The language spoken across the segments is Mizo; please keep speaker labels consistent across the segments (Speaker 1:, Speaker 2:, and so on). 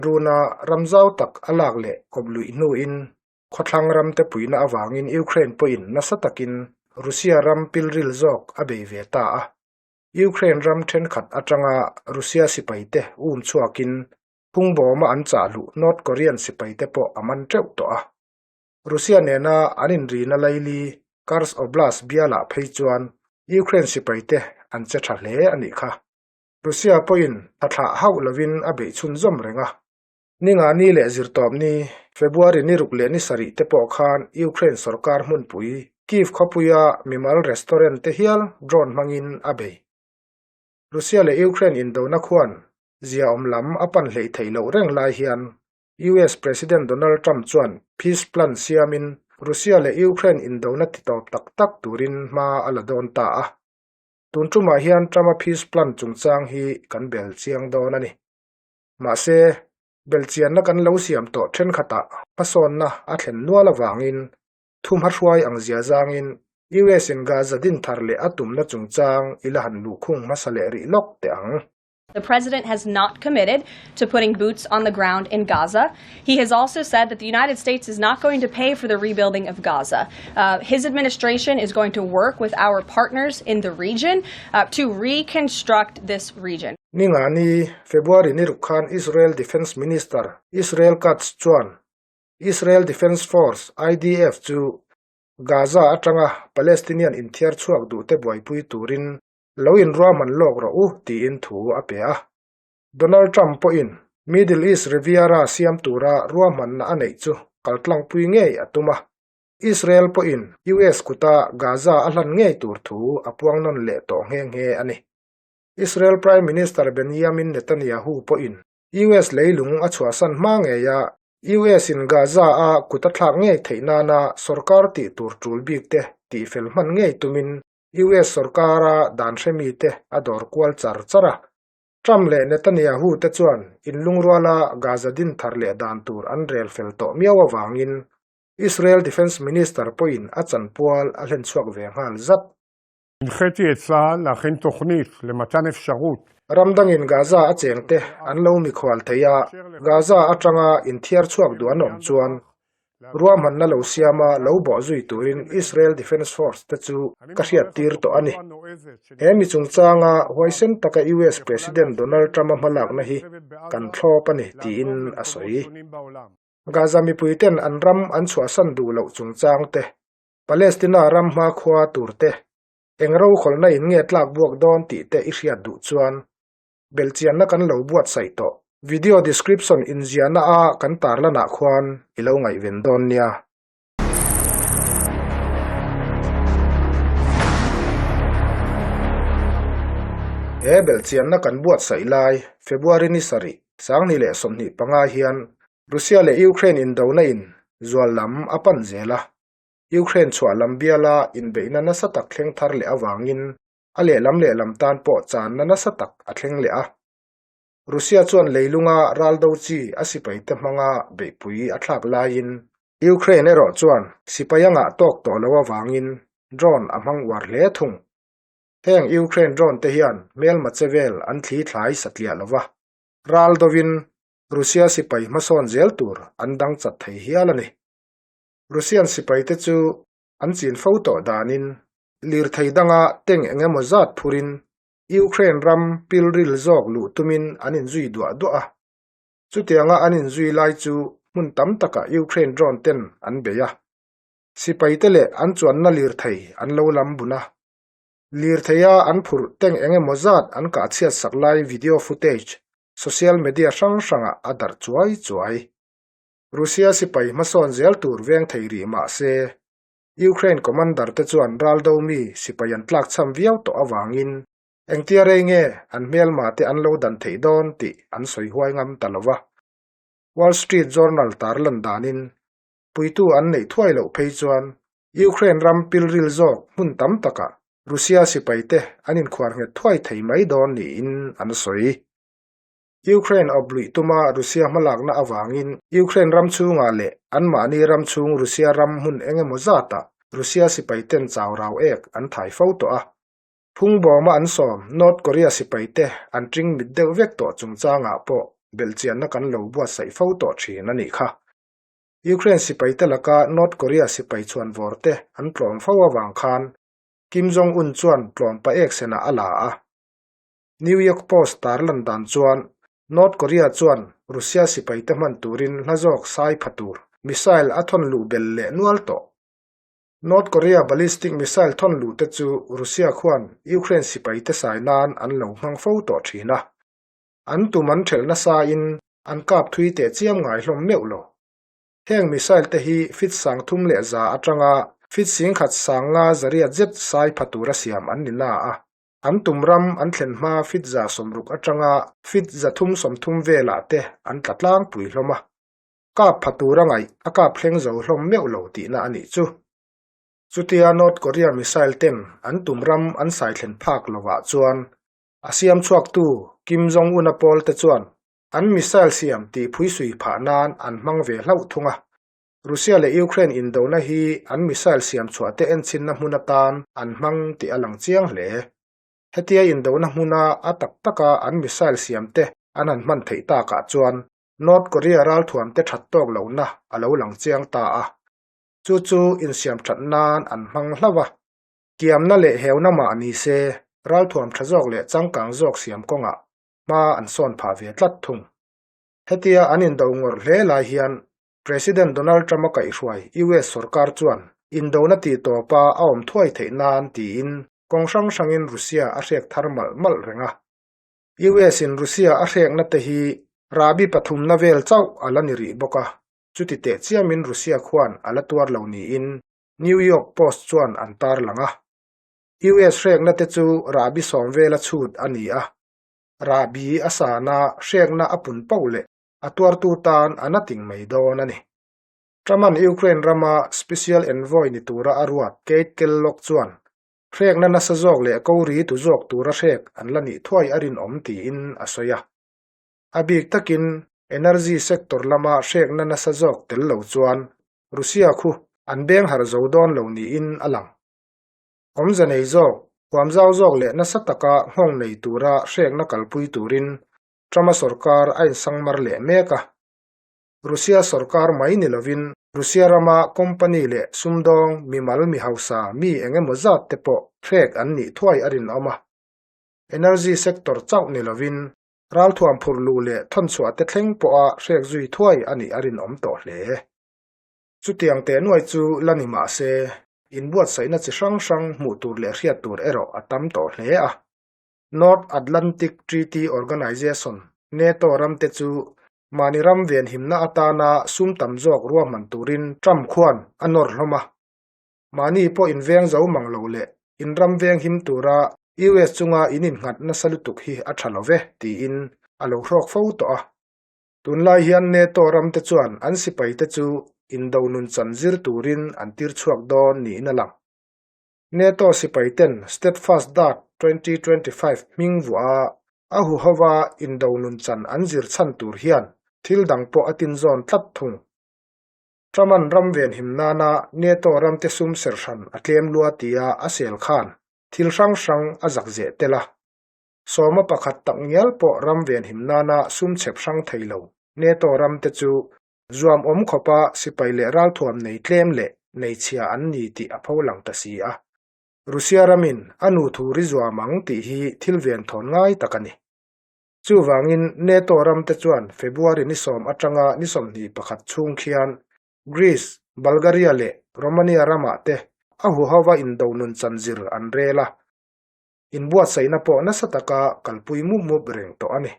Speaker 1: Runa ram zau tak a lak leh kawp luih hnuin khawthlang ramte puihna avangin Ukraine pawhin nasa takin Russia ram pilril zawk a bei ve ta a. Ukraine ram thenkhat atanga Russia sipaite um chhuakin phungbawma an chah luh North Korean sipaite pawh a man teuh tawh a. Russia nena an inrina laili Kursk Oblast bialah phei chuan Ukraine sipaite an che tha hle a nih kha. Russia pawhin a thlah hauh lovin a beih chhunzawm reng a. Ningani leh Zirtawpni, February ni ruk leh ni sarih te pawh khan Ukraine sorkar hmunpui Kyiv khawpuia mimal restaurant te hial drone hmangin a bei. Russia leh Ukraine indona khuan ziaawm lam a pan hleih theih loh reng lai hian US President Donald Trump chuan peace plan siamin Russia leh Ukraine indona titawp tak tak turin hma a la dawn ta a. Tun tumah hian Trump-a peace plan chungchang hi kan bel chiang dawn a ni. Mahse, belchianna kan lo siam tawh thenkhatah hmasawnna a thlen nual avangin thumhahruai ang zia zangin US-in Gaza din thar leh a tumna chungchang i la han luhkhung hmasa leh rih lawk teh ang.
Speaker 2: The president has not committed to putting boots on the ground in Gaza. He has also said that the United States is not going to pay for the rebuilding of Gaza. Uh, his administration is going to work with our partners in the region uh, to reconstruct this region.
Speaker 1: Ningani, February ni ruk khan Israel Defence Minister Israel Katz chuan Israel Defence Force, IDF, chu Gaza atanga Palestinian inthiar chhuak duhte buaipui turin Lo inruahman lawk rawh u tiin thu a pe a. Donald Trump pawhin Middle East Riviera siam tura ruahmanna a neih chu kaltlangpui ngei a tum a. Israel pawhin US kuta Gaza a hlan ngei tur thu a puang nawn leh tawh nghe nghe a ni. Israel Prime Minister Benjamin Netanyahu pawhin US leilung a chhuahsan hma ngeia US in Gaza a kut a thlak ngei theih nana sorkar tih tur tul bikte tihfel hman ngei tumin US sorkara dan hremite a dawr kual char char a. Trump leh Netanyahu te chuan inlungruala Gaza din thar leh dan tur an rel fel tawh miau avangin Israel Defence Minister pawhin a chanpual a hlen chhuak ve nghal zat.
Speaker 3: הנחיתי את צה"ל להכין תוכנית למתן אפשרות.
Speaker 1: Ram dangin Gaza a chengte an lo mikhual thei a, Gaza atanga inthiar chhuak duh an awm chuan Ruahmanna lo siama lo bawh zui turin Israel Defense Force te chu ka hriattir tawh a ni. He mi chungchanga huaisen taka US President Donald Trump-a hmalakna hi kan thlawp a ni, tiin a sawi. Gaza mipuiten an ram an chhuahsan duh loh chungchang te, Palestina ram hmakhua tur te, eng rokhawlhna in nge tlak buak dawn tih te i hriat duh chuan Belchianna kan lo buatsaih tawh. Video description inziahna a kan tarlanah khuan i lo ngaihven dawn nia. He belchianna kan buatsaih lai February ni sarih, Sangni leh 25 hian Russia leh Ukraine indona in zual lam a pan zel a. Ukraine chhuah lam biala inbeihna nasa tak thleng thar leh avangin A lehlam lehlam tan pawh channa nasa tak a thleng leh a. Russia chuan leilunga raldo chi a sipaite hmanga beihpui a thlak laiin Ukraine erawh chuan sipai a ngah tawk tawh lo avangin drone a hmang uar hle thung. Heng Ukraine drone te hian hmelma che vel an thli thlai satliah lo va, ral dovin Russia sipai hmasawn zel tur an dang chat thei hial a ni. Russian sipaite chu an chin fo tawh danin lirthei danga tank eng emaw zat phurin Ukraine ram pilril zawk luh tumin an inzui duah duah a. Chutianga an inzui lai chu hmun tam takah Ukraine drone ten an bei a. Sipaite leh an chuanna lirthei an lo lam bun a. Lirtheia an phurh tank eng emaw zat an kah chhiat sak lai video footage social media hrang hrangah a darh chuai chuai. Russia sipai hmasawn zel tur veng thei rih mah se, Ukraine commander te chuan raldo mi sipai an tlakchham viau tawh avangin engtia rei nge an hmelma te an lo dan theih dawn tih an sawi huai ngam ta lo va. Wall Street Journal tarlan danin, puitu an neih thuai loh phei chuan Ukraine ram pilril zawk hmun tam takah Russia sipaite an inkhuar nghet thuai thei mai dawn niin an sawi. Ukraine awp luih tuma Russia hmalakna avangin Ukraine ram chhungah leh anmahni ram chhung Russia ram hmun eng emaw zatah Russia sipaiten chau rau ek an thai fo tawh a. Phungbawma an sawm North Korea sipaite an ṭing mit deuh vek tawh chungchangah pawh belhchianna kan lo buatsaih fo tawh ṭhin a nih kha. Ukraine sipaite laka North Korea sipai chhuanvawrte an tlawm fo avang khan Kim Jong-un chuan tlawm pa ek senah a la a. New York Post tarlan dan chuan North Korea chuan Russia sipaite hman turin hla zawk sai pha tur missile a thawn luh belh leh nual tawh. North Korea ballistic missile thawn luh te chu Russia khuan Ukraine sipaite sai nan an lo hmang fo tawh thin a. An tum an thelh nasa in an kap thui teh chiam ngai hlawm meuh lo. Heng missile te hi fit 3100 atanga fit 1800 zet sai pha tura siam an ni na a. An tum ram an thlen hma fit 160 atanga fit 330 velah te an tla tlangpui hlawm a. Kap pha tura ngaih a kap thleng zo hlawm meuh lo tihna a nih chu. Chutia North Korea missile ten an tum ram an sai thlen phak lovah chuan a siam chhuaktu Kim Jong-un-a pawl te chuan an missile siam tih phuisui phah nan an hmang ve hlauh thung a. Russia leh Ukraine indona hi an missile siam chhuah te enchinna hmun atan an hmang tih a lang chiang hle. Hetia indona hmuna a tak taka an missile siam te an han hman theih takah chuan North Korea ralthuam te that tawk lohna a lo lang chiang ta a, chu chu insiam that nan an hmang hlauh a. Kiamna leh heuna mah ni se, ralthuam tha zawk leh changkang zawk siam kawngah hma an sawn phah ve tlat thung. Hetia an indo ngawrh hle lai hian President Donald Trump-a kaihhruai US sorkar chuan indona tih tawpa a awm thuai theih nan tiin kawng hrang hrangin Russia a hrek thar malh malh reng a. US in Russia a hrekna te hi rahbi pathumna vel chauh a la ni rih bawk a, chuti teh chiamin Russia khuan a la tuar lo niin New York Post chuan an tarlang a. US hrekna te chu rahbi 10 vela chhut a ni a, rahbi a sana hrekna a pun poh leh a tuartu tan a na ting mai dawn a ni. Trump-a'n Ukraine rama Special Envoy ni tura a ruat Keith Kellogg chuan Hrekna nasa zawk leh ko ri tu zawk tura hrek an la nih thuai a rinawm tiin a sawi a. A bik takin energy sector lama hrekna nasa zawk tel lo chuan Russia khu an beng harh zo dawn lo niin a lang. Awmze nei zawk, huam zau zawk leh nasa taka nghawng nei tura hrekna kalpui turin Trump-a sorkar a insangmar leh mek a. Russia sorkar mai ni lovin Russia rama company leh sumdawng mimal mi hausa mi eng emaw zat te pawh hrek an nih thuai a rinawm a. Energy sector chauh ni lovin ralthuam phurh luh leh thawnchhuah te thleng pawha hrek zui thuai a nih a rinawm tawh hle. Chutiang teh nuai chu la ni mah se, inbuatsaihna chi hrang hrang hmuh tur leh hriat tur erawh a tam tawh hle a. North Atlantic Treaty Organization, NATO, ramte chu mahni ram venhimna atana sum tam zawk ruahman turin Trump khuan a nawr hlawm a. Mahni pawh inveng zo mang lo leh inram venghim tura US chunga in innghat nasa lutuk hi a tha lo ve, tiin a lo hrawk fo tawh a. Tunlai hian NATO ramte chuan an sipaite chu indo nunchan zir turin an tir chhuak dawn niin a lang. NATO sipaiten Steadfast Dart 2025 hming vuah a, a huhova indo nunchan an zir chhan tur hian thil dang pawh a tinzawn tlat thung. Trump-a'n ram venhim nana NATO ramte sum ser hran a tlem lua tia a sel khan thil hrang hrang a zak zeh tel a. Sawma pakhat tak ngial pawh ram venhim nana sum chhep hrang thei lo NATO ramte chu Zuam awm khawpa sipai leh ralthuam nei tlem leh nei chhia an ni tih a pho lang ta si a. Russia ramin a nu thu ri zuam ang tih hi thil ven thawn ngai tak a ni. Chuvangin NATO ramte chuan February ni 10 atanga ni 21 chhung khian Greece, Bulgaria leh Romania ramah te a huhova indo nunchan zir an rel a, inbuatsaihna pawh nasa taka kalpui mup mup reng tawh a ni.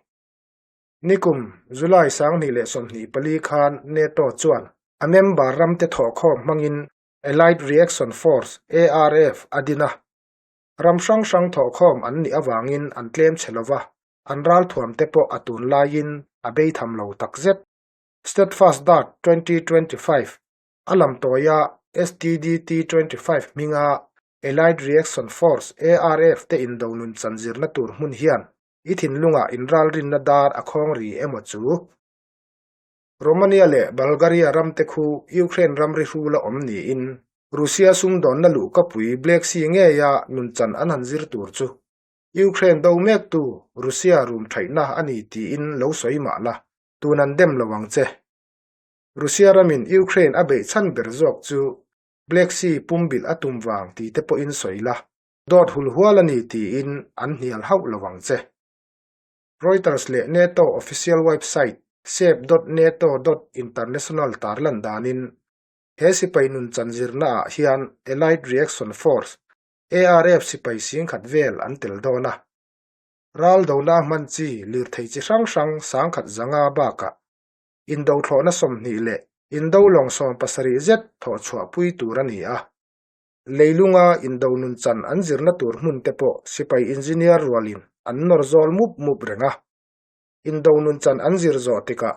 Speaker 1: Nikum, July 2024 khan NATO chuan a member ramte thawhkhawm hmangin Allied Reaction Force, ARF, a din a. Ram hrang hrang thawhkhawm an nih avangin an tlem chhe lova, an ralthuamte pawh a tunlaiin a bei tham lo takzet. Steadfast Dart 2025, a lamtawia STDT 25 hminga Allied Reaction Force, ARF, te indo nun chan zirna tur hmun hian i thinlungah inralrinna dar a khawng ri emaw chu? Romania leh Bulgaria ramte khu Ukraine ramri hrula awm niin Russia sumdawnna luhkapui Black Sea ngeia nunchan an han zir tur chu Ukraine do mektu Russia rum thaihna a ni tiin lo sawi mah la, tun an dem lo ang che. Russia ramin Ukraine a beih chhan ber zawk chu Black Sea pumbilh a tum vang ti te pawhin sawi la, dawt hulhual a ni tiin an hnial hauh lo ang che. Reuters leh NATO official website sep.nato.international tarlan danin he sipai nunchan zirnaah hian Allied Reaction Force, ARF, sipai singkhat vel an tel dawn a. Ral dona hman chi lirthei chi hrang hrang sangkhat zanga bakah indo thlawhna 20 leh indo lawng 70 zet thawh chhuahpui tur a ni a. Leilunga indo nunchan an zirna tur hmun te pawh sipai engineer rualin an nawr zawl mup mup reng a. Indo nunchan an zir zawh tikah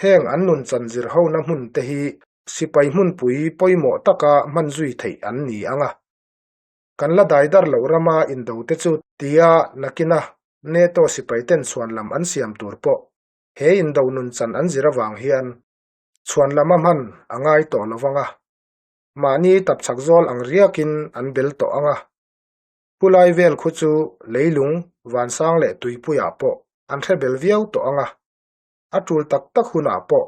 Speaker 1: heng an nunchan zir hona hmun te hi sipai hmunpui pawimawh taka hman zui theih an ni ang a. Kan la daidar loh rama indo te chu tia nakina NATO sipai ten chhuan lam an siam tur pawh he indo nunchan an zir avang hian chhuan lama hman a ngai tawh lo vang a. Mahni tapchhak zawl ang riakin an bel tawh ang a. Khulai vel khu chu leilung, vansang leh tuipuiah pawh an hre bel viau tawh ang a. A tul tak tak hunah pawh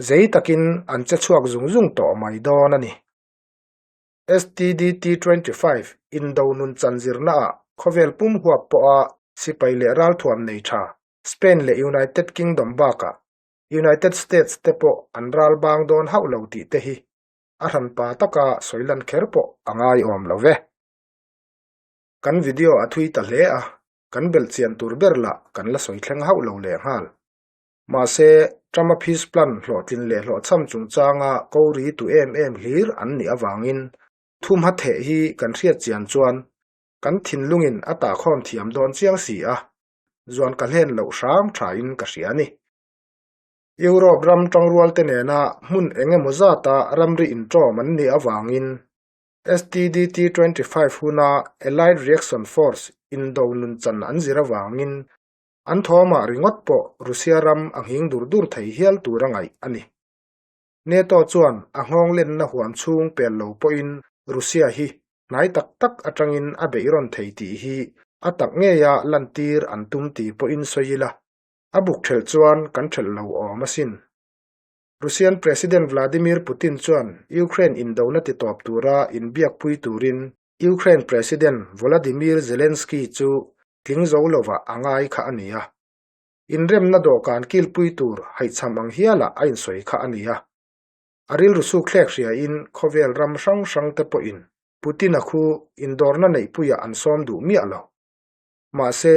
Speaker 1: zei takin an che chhuak zung zung tawh mai dawn a ni. STDT 25 indo nunchan zirnaah khawvel pum huap pawha sipai leh ralthuam nei tha Spain leh United Kingdom bakah United States te pawh an ral bang dawn hauh lo tih te hi a hranpa taka sawilan kher pawh a ngaiawm lo ve. Kan video a thui ta hle a, kan belh chian tur ber lah kan la sawi thleng hauh lo lehnghal. Mahse, Trump-a peace plan hlawhtlin leh hlawhchham chungchanga ko ri tu em em hlir an nih avangin thumha theh hi kan hriat chian chuan kan thinlungin a tahkhawm thiam dawn chiang si a, zuan ka hlen loh hram thain ka hria a ni. Europe ram tangrualte nena hmun eng emaw zata ramri inṭawm an nih avangin STDT 25 huna Allied Reaction Force indo nunchan an zir avangin an thawmah ringawt pawh Russia ram a nghing dur dur thei hial tur a ngaih a ni. NATO chuan a nghawng lenna huam chhung pel lo pawhin Russia hi hnai tak tak atangin a beih rawn thei tih hi a tak ngeia lantir an tum ti pawhin sawi ila, a buk ṭhelh chuan kan ṭhelh lo awm asin. Russian President Vladimir Putin chuan Ukraine indona titawp tura inbiakpui turin Ukraine President Volodymyr Zelensky chu tling zo lovah a ngai kha a ni a. Inremna dawhkan kilpui tur haihchham ang hialah a insawi kha a ni a. A rilru sukthlek hriain khawvel ram hrang hrangte pawhin Putin-a khu indawrna neihpuiah an sawm duh miah lo. Mahse,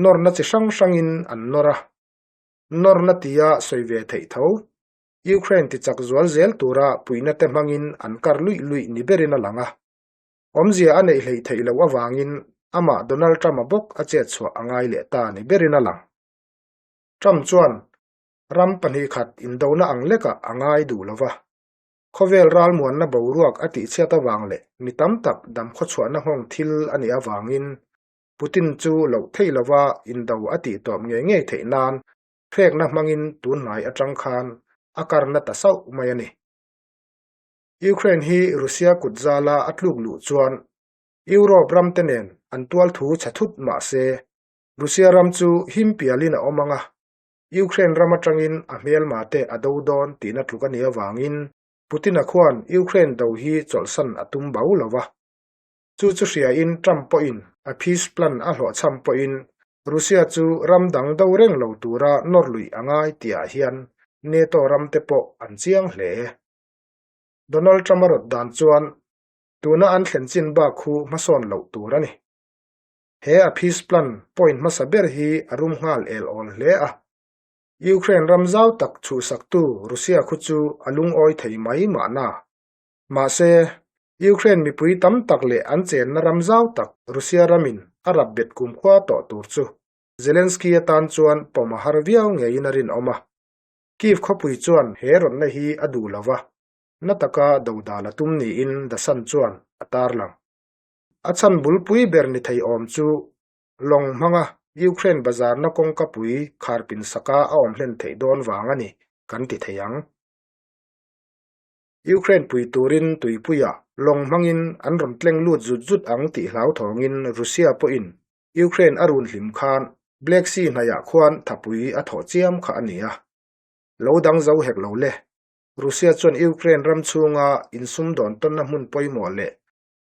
Speaker 1: nawrna chi hrang hrangin an nawr a. Nawrna tia sawi ve theih tho. Ukraine tichak zual zel tura puihna te hmangin an kar luih luih ni berin a lang a. Awmzia a neih hleih theih loh avangin amah Donald Trump-a bawk a chet chhuah a ngai leh ta ni berin a lang. Trump chuan ram pahnih khat indona ang lekah a ngai duh lo va. Khawvel ralmuanna boruak a tihchhiat avang leh mi tam tak damkhawchhuahna nghawng thil a nih avangin Putin chu loh theih lova indo a tihtawp ngei ngei theih nan hrêkna hmangin tunhnai aṭang khan a karna ta sauh mai a ni. Ukraine hi Russia kut zala a tluk luh chuan Europe ramte nen an tual thu chhe thut mah se, Russia ram chu him pialin a awm ang a, Ukraine ram aṭangin a hmelma te a do dawn tihna tluk a nih avangin Putin-a khuan Ukraine do hi chawlhsan a tum bau lo va. Chu chu hriain Trump pawhin a peace plan a hlawhchham pawhin Russia chu ram dang do reng lo tura nawr luih a ngai tihah hian NATO ramte pawh an chiang hle. Donald Trump-a rawt dan chuan tuna an thlen chin bak khu hmasawn loh tur a ni. He a peace plan point hmasa ber hi a rum nghal el awl hle a. Ukraine ram zau tak chhuhsaktu Russia khu chu a lungawi thei mai mahna. Mahse, Ukraine mipui tam tak leh an chenna ram zau tak Russia ramin a rap bet kumkhua tawh tur chu Zelensky atan chuan pawm a har viau ngeiin a rinawm a. Kyiv khawpui chuan he rawtna hi a duh lo va, na taka dodal a tum niin The Sun chuan a tarlang. A chhan bulpui ber ni thei awm chu lawng hmanga Ukraine bazarna kawngkapui kharpin saka a awm hlen theih dawn vang a ni kan ti thei ang. Ukraine pui turin tuipuia lawng hmangin an rawn tleng lut zut zut ang tih hlauthawngin Russia pawhin Ukraine a run hlim khan Black Sea hnaiah khuan thapui a thawh chiam kha a ni a. Lo dang zo hek lo le. Russia chuan Ukraine ram chhunga insumdawn tawnna hmun pawimawh leh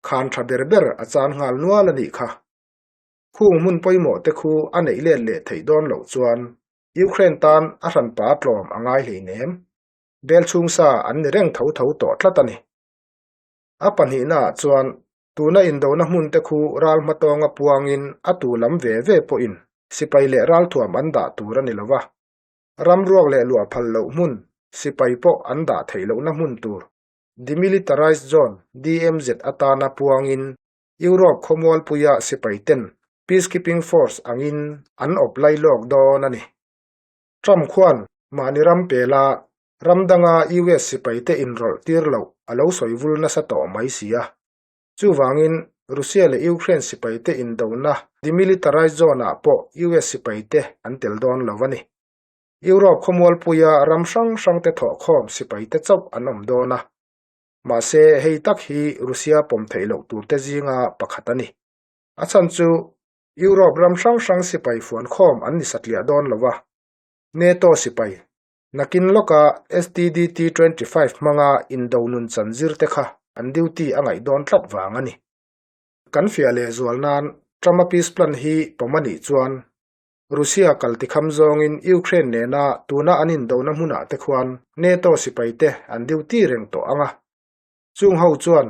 Speaker 1: khan tha ber ber a chan nghal nual a nih kha. Khung hmun pawimawh te khu a neih let leh theih dawn loh chuan Ukraine tan a hranpa tlawm a ngai hleinem. Bel chhungsa an ni reng tho tho tawh tlat a ni. A pahnihnaah chuan tuna indona hmun te khu ral hmatawnga puangin a tu lam ve ve pawhin sipai leh ralthuam an dah tur a ni lo va. Ram ruak leh luah phal loh hmun, sipai pawh an dah theih lohna hmun tur, Demilitarized Zone, DMZ, atana puangin Europe khawmualpuia sipai ten Peacekeeping Force angin an awp lailawk dawn a ni. Trump khuan mahni ram pela ram danga US sipaite inrawlh tir loh a lo sawi vul nasa tawh mai si a. Chuvangin Russia leh Ukraine sipaite indona demilitarized zone-ah pawh US sipaite an tel dawn lo a ni. Europe khawmualpuia ram hrang hrangte thawhkhawm sipaite chauh an awm dawn a. Mahse hei tak hi Russia pawm theih loh turte zinga pakhat a ni. A chhan chu Europe ram hrang hrang sipai fuankhawm an ni satliah dawn lo a, NATO sipai, nakin lawka STDT 25 hmanga indo nun chan zir te kha an duty a ngaih dawn tlat vang a ni. Kan fiah leh zual nan Trump-a peace plan hi pawm a nih chuan Russia kal tikham zawngin Ukraine nena tuna an indona hmunah te khuan NATO sipai te an duty reng tawh ang a, chung ho chuan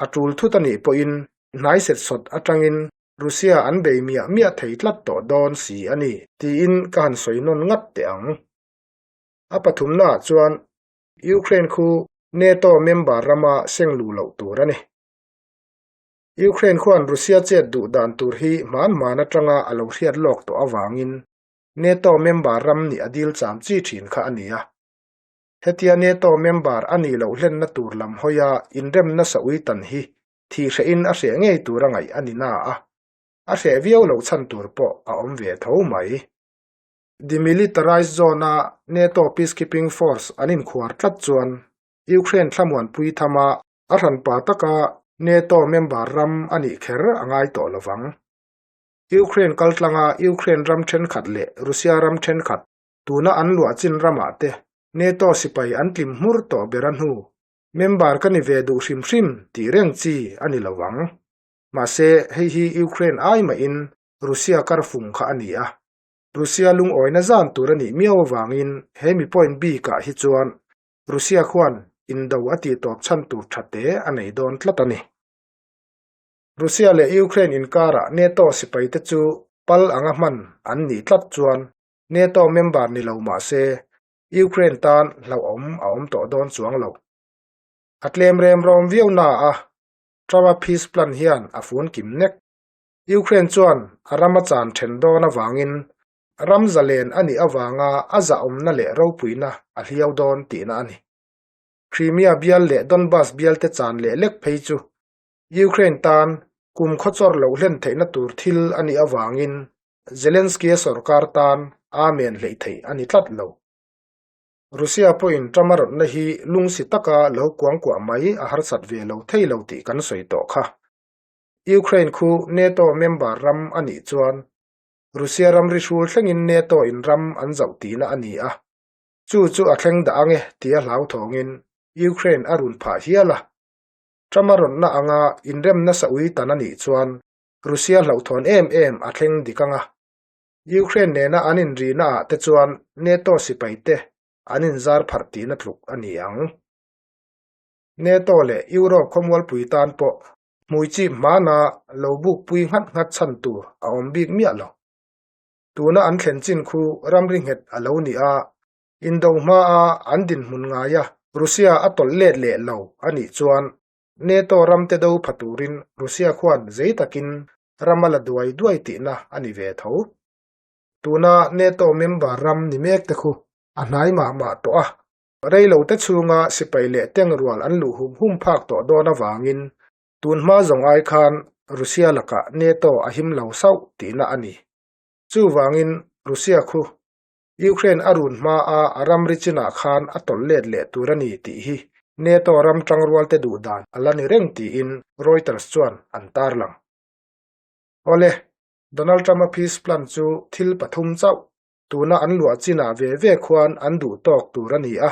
Speaker 1: A tul thut a nih pawhin hnai set sawt atangin Russia an bei miah miah thei tlat tawh dawn si a ni tiin ka han sawi nawn ngat teh ang. A pathumnaah chuan Ukraine khu NATO member rama seng luh loh tur a ni. Ukraine khuan Russia chet duh dan tur hi hman hman atanga a lo hriat lawk tawh avangin NATO member ram nih a dil cham chi thin kha a ni a. Hetia NATO member a nih loh hlenna tur lam hawia inremna sa ui tan hi thih hrehin a hreh ngei tur a ngaih a ni na a, a hreh viau loh chhan tur pawh a awm ve tho mai. Demilitarized Zone-a NATO peacekeeping force an inkhuar tlat chuan Ukraine thlamuanpui thama a hranpa taka NATO member ram a nih kher a ngai tawh lovang. Ukraine kaltlanga Ukraine ram thenkhat leh Russia ram thenkhat Tuna an luah chin ramah te NATO sipai an tlim hmur tawh ber a hnu. Member ka ni ve duh hrim hrim tih reng chi a ni lo ang. Mahse, hei hi Ukraine ai mahin Russia kar fung kha a ni a. Russia lungawina zan tur a nih miau avangin he mi point bikah hi chuan Russia khuan indo a tih tawp chhan tur tha te a nei dawn tlat a ni. Russia leh Ukraine inkarah NATO sipaite chu pal anga hman an nih tlat chuan NATO member ni lo mah se, Ukraine tan hlauhawm a awm tawh dawn chuang lo. A tlem rem rawm viau na a, Trump-a peace plan hian a fun kim nek. Ukraine chuan a ram a chan then dawn avangin ram zalen a nih avanga a zahawmna leh ropuina a hliau dawn tihna a ni. Crimea bial leh Donbas bialte chan leh lek phei chu Ukraine tan kum khawchawr loh hlen theihna tur thil a nih avangin Zelensky-a sorkar tan amen hleih theih a ni tlat lo. Russia pawhin Trump a rawtna hi lungsi taka lo kuangkuah mai a harsat ve lo thei lo tih kan sawi tawh kha. Ukraine khu NATO member ram a nih chuan Russia ramri hrul thlengin NATO in ram an zauh tihna a ni a, chu chu a thleng dah ange tia hlauthawngin Ukraine a run phah hial a. Trump a rawtna anga inremna sa ui tan a nih chuan Russia hlauhthawn em em a thleng dik ang a. Ukraine nena an inrihna ah te chuan NATO sipai te an inzar pharh tihna tluk a ni ang. NATO leh Europe khawmualpui tan pawh hmui chip hmana lo bukpui nghat nghat chhan tur a awm bik miah lo. Tuna an thlen chin khu ramri nghet a lo ni a, indo hmaa an dinhmun ngaia Russia a tawlh let leh lo a nih chuan NATO ramte do pha turin Russia khuan zei takin ram a la duai duai tihna a ni ve tho. Tuna NATO member ram ni mek te khu a hnai mah mah tawh a, reilote chhunga sipai leh tank rual an luh hum hum phak tawh dawn avangin tun hma zawng ai khan Russia lakah NATO a him lo sauh tihna a ni. Chuvangin Russia khu Ukraine a run hma a a ramri chinah khan a tawlh let leh tur a ni tih hi NATO ram tangrualte duh dan a la ni reng tiin Reuters chuan an tarlang. Awle, Donald Trump-a peace plan chu thil pathum chauh tuna an luah chinah ve ve khuan an duh tawk tur a ni a,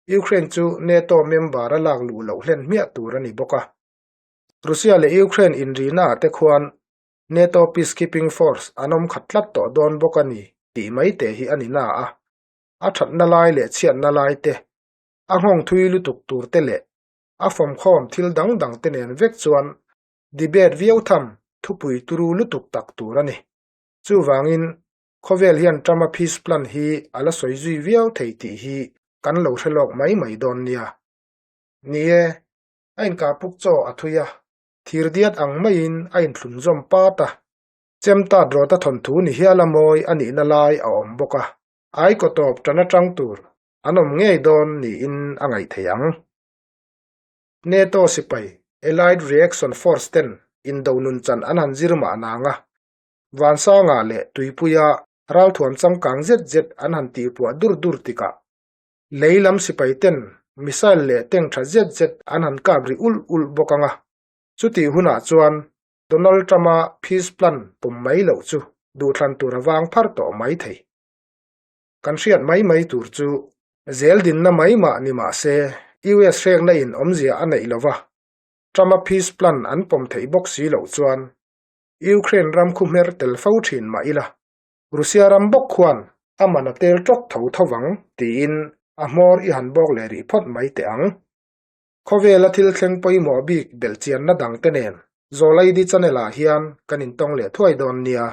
Speaker 1: Ukraine chu NATO member a lak luh loh hlen hmiah tur a ni bawk a. Russia leh Ukraine inrina te khuan NATO peacekeeping force an awm khat tlat tawh dawn bawk a ni tih mai te hi a ni na a, a thatna lai leh chhiatna lai te, a nghawng thui lutuk tur te leh a fawmkhawm thil dang dang te nen vek chuan debate viau tham thupui turu lutuk tak tur a ni. Chuvangin, khawvel hian Trump-a peace plan hi a la sawi zui viau thei tih hi kan lo hre lawk mai mai dawn nia. Ni e, a inkahpuk chaw a thui a, thir diat ang maiin a inthlun zawm pat a, chem tat rawta thawnthu ni hial a mawi a nihna lai a awm bawk a, ai kaw tawp tan atang tur an awm ngei dawn niin a ngaih theih ang. NATO sipai Allied Reaction Force ten indo nunchan an han zir mah nang a, Vansanga leh Tuipuia ralthuam changkang zet zet an han tihpuah dur dur tikah lei lam sipai ten missile leh tank tha zet zet an han kap ri ulh ulh bawk ang a. Chutih hunah chuan Donald Trump-a peace plan pawm mai loh chu duhthlan tur a vang phar tawh mai thei. Kan hriat mai mai tur chu zel dinna mai mah ni mah se US hrekna in awmzia a neih lova, Trump-a peace plan an pawm theih bawk si loh chuan Ukraine ram khu hmer tel fo thin mah ila, Russia ram bawk khuan a man a tel tawk tho tho vang tiin a hmawr i han bawk leh rih phawt mai teh ang. Khawvela thil thleng pawimawh bik belhchianna dangte nen Zawlaidi channel ah hian kan intawng leh thuai dawn nia.